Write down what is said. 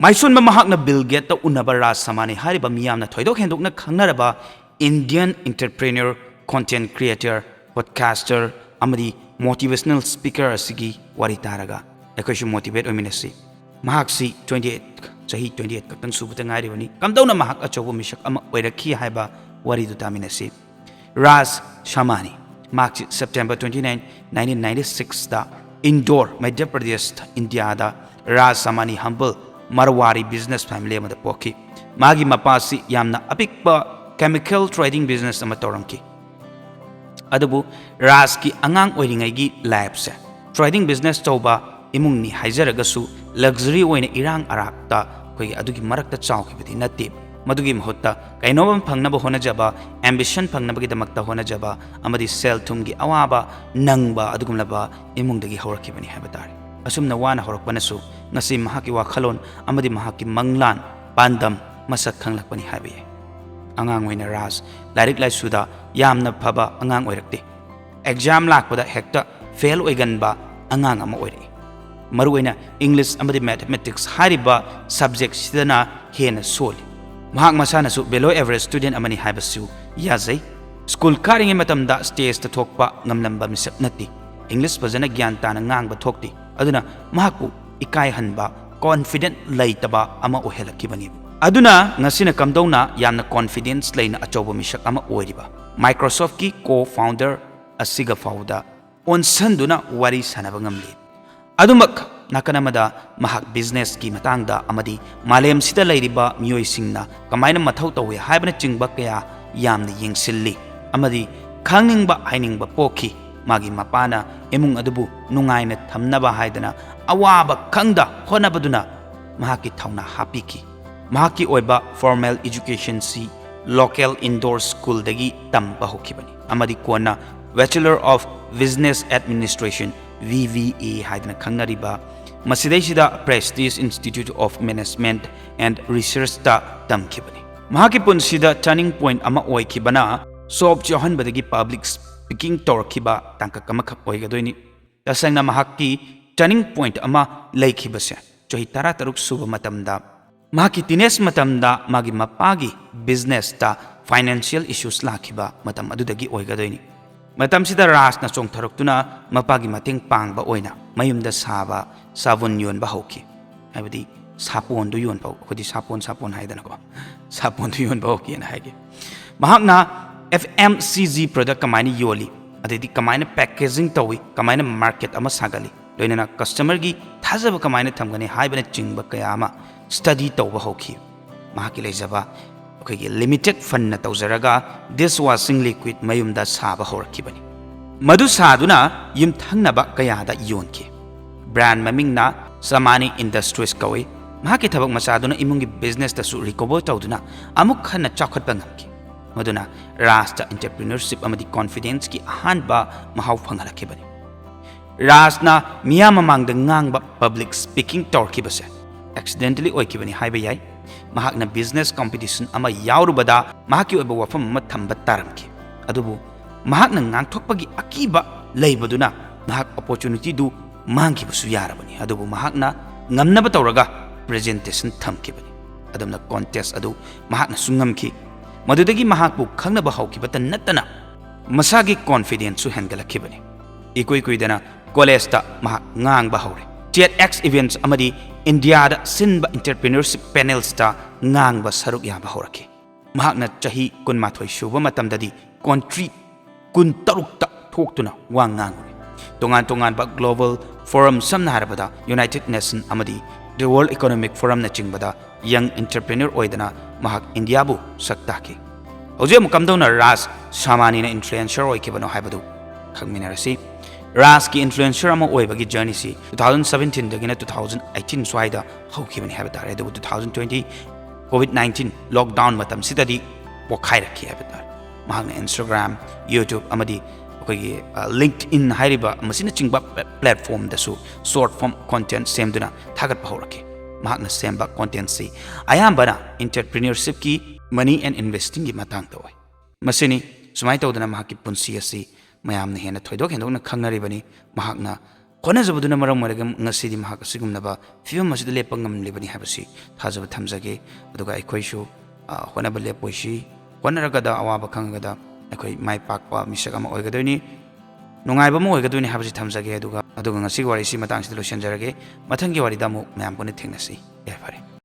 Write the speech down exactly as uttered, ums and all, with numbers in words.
ꯃꯥꯏꯁꯣꯟꯕ ꯃꯍꯥꯛꯅ ꯕꯤꯜ ꯒꯦꯠꯇ ꯎꯅꯕ ꯔꯥꯖ ꯁꯥꯃꯥꯅꯤ ꯍꯥꯏꯔꯤꯕ ꯃꯤꯌꯥꯝꯅ ꯊꯣꯏꯗꯣꯛ ꯍꯦꯟꯗꯣꯛꯅ ꯈꯪꯅꯔꯕ Indian entrepreneur, content creator, podcaster ꯑꯃꯗꯤ motivational speaker ꯑꯁꯤꯒꯤ ꯋꯥꯔꯤ ꯇꯥꯔꯒ ꯑꯩꯈꯣꯏꯁꯨ motivate ꯑꯣꯏꯃꯤꯟꯅꯁꯤ꯫ ꯃꯍꯥꯛꯁꯤ twenty eight, ꯆꯍꯤ twenty eight ꯈꯛꯇꯪ ꯁꯨꯕꯗ ꯉꯥꯏꯔꯤꯕꯅꯤ꯫ ꯀꯝꯗꯧꯅ ꯃꯍꯥꯛ ꯑꯆꯧꯕ ꯃꯤꯁꯛ ꯑꯃ ꯑꯣꯏꯔꯛꯈꯤ ꯍꯥꯏꯕ ꯋꯥꯔꯤꯗꯨ ꯇꯥꯃꯤꯟꯅꯁꯤ꯫ ꯔꯥꯖ ꯁꯥꯃꯥꯅꯤ꯫ ꯃꯍꯥꯛꯁꯤ September twenty nine, nineteen ninety sixꯇ Indore, ꯃꯙ꯭ꯌ ꯄ꯭ꯔꯗꯦꯁꯇ, ꯏꯟꯗꯤꯌꯥꯗ ꯔꯥꯖ ꯁꯥꯃꯥꯅꯤ ꯍꯝꯕꯜ ꯃꯔꯋꯥꯔꯤ business family ꯑꯃꯗ ꯄꯣꯛꯈꯤ꯫ ꯃꯥꯒꯤ ꯃꯄꯥꯁꯤ ꯌꯥꯝꯅ ꯑꯄꯤꯛꯄ chemical trading business ꯑꯃ ꯇꯧꯔꯝꯈꯤ꯫ ꯑꯗꯨꯕꯨ ꯔꯥꯖꯀꯤ ꯑꯉꯥꯡ ꯑꯣꯏꯔꯤꯉꯩꯒꯤ lifeꯁꯦ trading business ꯇꯧꯕ ꯏꯃꯨꯡꯅꯤ ꯍꯥꯏꯖꯔꯒꯁꯨ luxury ꯑꯣꯏꯅ ꯏꯔꯥꯡ ꯑꯔꯥꯛꯇ ꯑꯩꯈꯣꯏꯒꯤ ꯑꯗꯨꯒꯤ ꯃꯔꯛꯇ ꯆꯥꯎꯈꯤꯕꯗꯤ ꯅꯠꯇꯦ꯫ ꯃꯗꯨꯒꯤ ꯃꯍꯨꯠꯇ ꯀꯩꯅꯣꯝ ꯐꯪꯅꯕ ꯍꯣꯠꯅꯖꯕ, ambition ꯐꯪꯅꯕꯒꯤꯗꯃꯛꯇ ꯍꯣꯠꯅꯖꯕ ꯑꯃꯗꯤ ꯁꯦꯜ ꯊꯨꯝꯒꯤ ꯑꯋꯥꯕ ꯅꯪꯕ ꯑꯗꯨꯒꯨꯝꯂꯕ ꯏꯃꯨꯡꯗꯒꯤ ꯍꯧꯔꯛꯈꯤꯕꯅꯤ ꯍꯥꯏꯕ ꯇꯥꯔꯦ꯫ ꯑꯁꯨꯝꯅ ꯋꯥꯅ ꯍꯧꯔꯛꯄꯅꯁꯨ ꯉꯁꯤ ꯃꯍꯥꯛꯀꯤ ꯋꯥꯈꯜꯂꯣꯟ ꯑꯃꯗꯤ ꯃꯍꯥꯛꯀꯤ ꯃꯪꯂꯥꯟ, ꯄꯥꯟꯗꯝ ꯃꯁꯛ ꯈꯪꯂꯛꯄꯅꯤ ꯍꯥꯏꯕ ꯌꯥꯏ꯫ ꯑꯉꯥꯡ ꯑꯣꯏꯅ ꯔꯥꯖ ꯂꯥꯏꯔꯤꯛ ꯂꯥꯏꯁꯨꯗ ꯌꯥꯝꯅ ꯐꯕ ꯑꯉꯥꯡ ꯑꯣꯏꯔꯛꯇꯦ꯫ Exam ꯂꯥꯛꯄꯗ ꯍꯦꯛꯇ fail ꯑꯣꯏꯒꯟꯕ ꯑꯉꯥꯡ ꯑꯃ ꯑꯣꯏꯔꯛꯏ꯫ ꯃꯔꯨꯑꯣꯏꯅ English ꯑꯃꯗꯤ Mathematics ꯍꯥꯏꯔꯤꯕ subjectꯁꯤꯗꯅ ꯍꯦꯟꯅ ꯁꯣꯜꯂꯤ꯫ ꯃꯍꯥꯛ ꯃꯁꯥꯅꯁꯨ below average student ꯑꯃꯅꯤ ꯍꯥꯏꯕꯁꯨ ꯌꯥꯖꯩ꯫ ꯁ꯭ꯀꯨꯜ ꯀꯥꯔꯤꯉꯩ ꯃꯇꯝꯗ stageꯇ ꯊꯣꯛꯄ ꯉꯝꯂꯝꯕ ꯃꯤꯁꯛ ꯅꯠꯇꯦ꯫ English ꯐꯖꯅ ꯒ꯭ꯌꯥꯟ ꯇꯥꯅ ꯉꯥꯡꯕ ꯊꯣꯛꯇꯦ꯫ ꯑꯗꯨꯅ ꯃꯍꯥꯛꯄꯨ ꯏꯀꯥꯏꯍꯟꯕ, confident ꯂꯩꯇꯕ ꯑꯃ ꯑꯣꯏꯍꯜꯂꯛꯈꯤꯕꯅꯤ꯫ ꯑꯗꯨꯅ ꯉꯁꯤꯅ ꯀꯝꯗꯧꯅ ꯌꯥꯝꯅ confidence ꯂꯩꯅ ꯑꯆꯧꯕ ꯃꯤꯁꯛ ꯑꯃ ꯑꯣꯏꯔꯤꯕ Microsoftꯀꯤ co-founder ꯑꯁꯤꯒ ꯐꯥꯎꯕꯗ ꯑꯣꯟꯁꯟꯗꯨꯅ ꯋꯥꯔꯤ ꯁꯥꯟꯅꯕ ꯉꯝꯂꯤ? ꯑꯗꯨꯃꯛ ꯅꯥꯀꯟ ꯑꯃꯗ ꯃꯍꯥꯛ businessꯀꯤ ꯃꯇꯥꯡꯗ ꯑꯃꯗꯤ ꯃꯥꯂꯦꯝꯁꯤꯗ ꯂꯩꯔꯤꯕ ꯃꯤꯑꯣꯏꯁꯤꯡꯅ ꯀꯃꯥꯏꯅ ꯃꯊꯧ ꯇꯧꯏ ꯍꯥꯏꯕꯅꯆꯤꯡꯕ ꯀꯌꯥ ꯌꯥꯝꯅ ꯌꯦꯡꯁꯤꯜꯂꯤ ꯑꯃꯗꯤ ꯈꯪꯅꯤꯡꯕ ꯍꯥꯏꯅꯤꯡꯕ ꯄꯣꯛꯈꯤ꯫ ꯃꯥꯒꯤ ꯃꯄꯥꯅ ꯏꯃꯨꯡ ꯑꯗꯨꯕꯨ ꯅꯨꯡꯉꯥꯏꯅ ꯊꯝꯅꯕ ꯍꯥꯏꯗꯅ ꯑꯋꯥꯕ ꯈꯪꯗ ꯍꯣꯠꯅꯕꯗꯨꯅ ꯃꯍꯥꯛꯀꯤ ꯊꯧꯅꯥ ꯍꯥꯞꯄꯤꯈꯤ꯫ ꯃꯍꯥꯛꯀꯤ ꯑꯣꯏꯕ formal educationꯁꯤ local indoor schoolꯗꯒꯤ ꯇꯝꯕ ꯍꯧꯈꯤꯕꯅꯤ ꯑꯃꯗꯤ ꯀꯣꯟꯅ Bachelor of Business Administration, VBA ꯍꯥꯏꯗꯅ ꯈꯪꯅꯔꯤꯕ ꯃꯁꯤꯗꯩꯁꯤꯗ Prestige Institute of Management and Researchꯇ ꯇꯝꯈꯤꯕꯅꯤ꯫ ꯃꯍꯥꯛꯀꯤ ꯄꯨꯟꯁꯤꯗ turning point ꯑꯃ ꯑꯣꯏꯈꯤꯕꯅ show off ꯌꯥꯎꯍꯟꯕꯗꯒꯤ public speaking ꯇꯧꯔꯛꯈꯤꯕ ꯇꯥꯡꯀꯛ ꯑꯃꯈꯛ ꯑꯣꯏꯒꯗꯣꯏꯅꯤ꯫ ꯇꯁꯦꯡꯅ ꯃꯍꯥꯛꯀꯤ turning point ꯑꯃ ꯂꯩꯈꯤꯕꯁꯦ ꯆꯍꯤ ꯇꯔꯥꯇꯔꯨꯛ ꯁꯨꯕ ꯃꯇꯝꯗ, ꯃꯍꯥꯛꯀꯤ teenage ꯃꯇꯝꯗ ꯃꯥꯒꯤ ꯃꯄꯥꯒꯤ businessꯇ financial issues ꯂꯥꯛꯈꯤꯕ ꯃꯇꯝ ꯑꯗꯨꯗꯒꯤ ꯑꯣꯏꯒꯗꯣꯏꯅꯤ꯫ ꯃꯇꯝꯁꯤꯗ ꯔꯥꯖꯅ ꯆꯣꯡꯊꯔꯛꯇꯨꯅ ꯃꯄꯥꯒꯤ ꯃꯇꯦꯡ ꯄꯥꯡꯕ ꯑꯣꯏꯅ ꯃꯌꯨꯝꯗ ꯁꯥꯕ ꯁꯥꯕꯨꯟ ꯌꯣꯟꯕ ꯍꯧꯈꯤ꯫ ꯍꯥꯏꯕꯗꯤ ꯁꯥꯄꯣꯟꯗꯨ ꯌꯣꯟꯕ, ꯑꯩꯈꯣꯏꯗꯤ ꯁꯥꯄꯣꯟ, ꯁꯥꯄꯣꯟ ꯍꯥꯏꯗꯅꯀꯣ, ꯁꯥꯄꯣꯟꯗꯨ ꯌꯣꯟꯕ ꯍꯧꯈꯤꯅ ꯍꯥꯏꯒꯦ꯫ ꯃꯍꯥꯛꯅ F M C G product ꯀꯃꯥꯏꯅ ꯌꯣꯜꯂꯤ, ꯑꯗꯩꯗꯤ ꯀꯃꯥꯏꯅ packaging ꯇꯧꯏ, ꯀꯃꯥꯏꯅ market ꯑꯃ ꯁꯥꯒꯠꯂꯤ, ꯂꯣꯏꯅꯅ customerꯒꯤ ꯊꯥꯖꯕ ꯀꯃꯥꯏꯅ ꯊꯝꯒꯅꯤ ꯍꯥꯏꯕꯅꯆꯤꯡꯕ ꯀꯌꯥ ꯑꯃ study ꯇꯧꯕ ꯍꯧꯈꯤ꯫ ꯃꯍꯥꯛꯀꯤ ꯂꯩꯖꯕ ꯑꯩꯈꯣꯏꯒꯤ limited fundꯅ ꯇꯧꯖꯔꯒ dishwashing liquid ꯃꯌꯨꯝꯗ ꯁꯥꯕ ꯍꯧꯔꯛꯈꯤꯕꯅꯤ꯫ ꯃꯗꯨ ꯁꯥꯗꯨꯅ ꯌꯨꯝꯊꯪꯅꯕ ꯀꯌꯥꯗ ꯌꯣꯟꯈꯤ꯫ Brand ꯃꯃꯤꯡꯅ Samani Industries ꯀꯧꯏ꯫ ꯃꯍꯥꯛꯀꯤ ꯊꯕꯛ ꯃꯆꯥꯗꯨꯅ ꯏꯃꯨꯡꯒꯤ businessꯇꯁꯨ recover ꯇꯧꯗꯨꯅ ꯑꯃꯨꯛ ꯍꯟꯅ ꯆꯥꯎꯈꯠꯄ ꯉꯝꯈꯤ꯫ ꯃꯗꯨꯅ ꯔꯥꯖꯇ entrepreneurship ꯑꯃꯗꯤ confidenceꯀꯤ ꯑꯍꯥꯟꯕ ꯃꯍꯥꯎ ꯐꯪꯍꯜꯂꯛꯈꯤꯕꯅꯤ꯫ ꯔꯥꯖꯅ ꯃꯤꯌꯥꯝ ꯃꯃꯥꯡꯗ ꯉꯥꯡꯕ, public speaking ꯇꯧꯔꯛꯈꯤꯕꯁꯦ accidentally ꯑꯣꯏꯈꯤꯕꯅꯤ ꯍꯥꯏꯕ ꯌꯥꯏ꯫ ꯃꯍꯥꯛꯅ business competition ꯑꯃ ꯌꯥꯎꯔꯨꯕꯗ ꯃꯍꯥꯛꯀꯤ ꯑꯣꯏꯕ ꯋꯥꯐꯝ ꯑꯃ ꯊꯝꯕ ꯇꯥꯔꯝꯈꯤ꯫ ꯑꯗꯨꯕꯨ ꯃꯍꯥꯛꯅ ꯉꯥꯡꯊꯣꯛꯄꯒꯤ ꯑꯀꯤꯕ ꯂꯩꯕꯗꯨꯅ ꯃꯍꯥꯛ opportunityꯗꯨ ꯃꯥꯡꯈꯤꯕꯁꯨ ꯌꯥꯔꯕꯅꯤ꯫ ꯑꯗꯨꯕꯨ ꯃꯍꯥꯛꯅ ꯉꯝꯅꯕ ꯇꯧꯔꯒ presentation ꯊꯝꯈꯤꯕꯅꯤ꯫ ꯑꯗꯨꯝꯅ contest ꯑꯗꯨ ꯃꯍꯥꯛꯅꯁꯨ ꯉꯝꯈꯤ꯫ ꯃꯗꯨꯗꯒꯤ ꯃꯍꯥꯛꯄꯨ ꯈꯪꯅꯕ ꯍꯧꯈꯤꯕꯇ ꯅꯠꯇꯅ ꯃꯁꯥꯒꯤ confidenceꯁꯨ ꯍꯦꯟꯒꯠꯂꯛꯈꯤꯕꯅꯤ꯫ ꯏꯀꯨꯏ ꯀꯨꯏꯗꯅ collegeꯇ ꯃꯍꯥꯛ ꯉꯥꯡꯕ ꯍꯧꯔꯦ꯫ TEDx events ꯑꯃꯗꯤ ꯏꯟꯗꯤꯌꯥꯗ ꯁꯤꯟꯕ entrepreneurship panelsꯇ ꯉꯥꯡꯕ ꯁꯔꯨꯛ ꯌꯥꯕ ꯍꯧꯔꯛꯈꯤ꯫ ꯃꯍꯥꯛꯅ ꯆꯍꯤ ꯀꯨꯟꯃꯥꯊꯣꯏ ꯁꯨꯕ ꯃꯇꯝꯗꯗꯤ country ꯀꯨꯟꯇꯔꯨꯛꯇ ꯊꯣꯛꯇꯨꯅ ꯋꯥ ꯉꯥꯡꯂꯨꯔꯦ꯫ ꯇꯣꯉꯥꯟ ꯇꯣꯉꯥꯟꯕ global forum, ꯁꯝꯅ ꯍꯥꯏꯔꯕꯗ United Nation ꯑꯃꯗꯤ the World Economic Forumꯅꯆꯤꯡꯕꯗ young entrepreneur ꯑꯣꯏꯗꯅ ꯃꯍꯥꯛ ꯏꯟꯗꯤꯌꯥꯕꯨ ꯁꯛ ꯇꯥꯛꯈꯤ꯫ ꯍꯧꯖꯤꯛ ꯑꯃꯨꯛ ꯀꯝꯗꯧꯅ ꯔꯥꯖ ꯁꯥꯃꯥꯅꯤꯅ influencer ꯑꯣꯏꯈꯤꯕꯅꯣ ꯍꯥꯏꯕꯗꯨ ꯈꯪꯃꯤꯟꯅꯔꯁꯤ꯫ ꯔꯥꯖꯀꯤ influencer ꯑꯃ ꯑꯣꯏꯕꯒꯤ journeyꯁꯤ two thousand seventeenꯗꯒꯤꯅ two thousand eighteen ꯁ꯭ꯋꯥꯏꯗ ꯍꯧꯈꯤꯕꯅꯤ ꯍꯥꯏꯕ ꯇꯥꯔꯦ꯫ ꯑꯗꯨꯕꯨ two thousand twenty COVID nineteen lockdown ꯃꯇꯝꯁꯤꯗꯗꯤ ꯄꯣꯛꯈꯥꯏꯔꯛꯈꯤ ꯍꯥꯏꯕ ꯇꯥꯔꯦ꯫ ꯃꯍꯥꯛꯅ Instagram, YouTube ꯑꯃꯗꯤ ꯑꯩꯈꯣꯏꯒꯤ, ꯑ, LinkedIn ꯍꯥꯏꯔꯤꯕ ꯃꯁꯤꯅꯆꯤꯡꯕ platformꯗꯁꯨ short form content ꯁꯦꯝꯗꯨꯅ ꯊꯥꯒꯠꯄ ꯍꯧꯔꯛꯈꯤ꯫ ꯃꯍꯥꯛꯅ ꯁꯦꯝꯕ contentꯁꯤ ꯑꯌꯥꯝꯕꯅ entrepreneurshipꯀꯤ, money and investingꯒꯤ ꯃꯇꯥꯡꯗ ꯑꯣꯏ꯫ ꯃꯁꯤꯅꯤ꯫ ꯁꯨꯃꯥꯏꯅ ꯇꯧꯗꯅ ꯃꯍꯥꯛꯀꯤ ꯄꯨꯟꯁꯤ ꯑꯁꯤ ꯃꯌꯥꯝꯅ ꯍꯦꯟꯅ ꯊꯣꯏꯗꯣꯛ ꯍꯦꯟꯗꯣꯛꯅ ꯈꯪꯅꯔꯤꯕꯅꯤ꯫ ꯃꯍꯥꯛꯅ ꯍꯣꯠꯅꯖꯕꯗꯨꯅ ꯃꯔꯝ ꯑꯣꯏꯔꯒ ꯉꯁꯤꯗꯤ ꯃꯍꯥꯛ ꯑꯁꯤꯒꯨꯝꯂꯕ ꯐꯤꯕꯝ ꯑꯁꯤꯗ ꯂꯦꯞꯄ ꯉꯝꯂꯤꯕꯅꯤ ꯍꯥꯏꯕꯁꯤ ꯊꯥꯖꯕ ꯊꯝꯖꯒꯦ꯫ ꯑꯗꯨꯒ ꯑꯩꯈꯣꯏꯁꯨ, ꯑ, ꯍꯣꯠꯅꯕ ꯂꯦꯞꯄꯣꯏꯁꯤ, ꯍꯣꯠꯅꯔꯒꯗ ꯑꯋꯥꯕ ꯈꯪꯉꯒꯗ ꯑꯩꯈꯣꯏ ꯃꯥꯏ ꯄꯥꯛꯄ ꯃꯤꯁꯛ ꯑꯃ ꯑꯣꯏꯒꯗꯣꯏꯅꯤ, ꯅꯨꯡꯉꯥꯏꯕ ꯑꯃ ꯑꯣꯏꯒꯗꯣꯏꯅꯤ ꯍꯥꯏꯕꯁꯤ ꯊꯝꯖꯒꯦ꯫ ꯑꯗꯨꯒ, ꯑꯗꯨꯒ ꯉꯁꯤꯒꯤ ꯋꯥꯔꯤꯁꯤ ꯃꯇꯥꯡꯁꯤꯗ ꯂꯣꯏꯁꯤꯟꯖꯔꯒꯦ꯫ ꯃꯊꯪꯒꯤ ꯋꯥꯔꯤꯗ ꯑꯃꯨꯛ ꯃꯌꯥꯝ ꯄꯨꯟꯅ ꯊꯦꯡꯅꯁꯤ꯫ ꯌꯥꯏꯐꯔꯦ꯫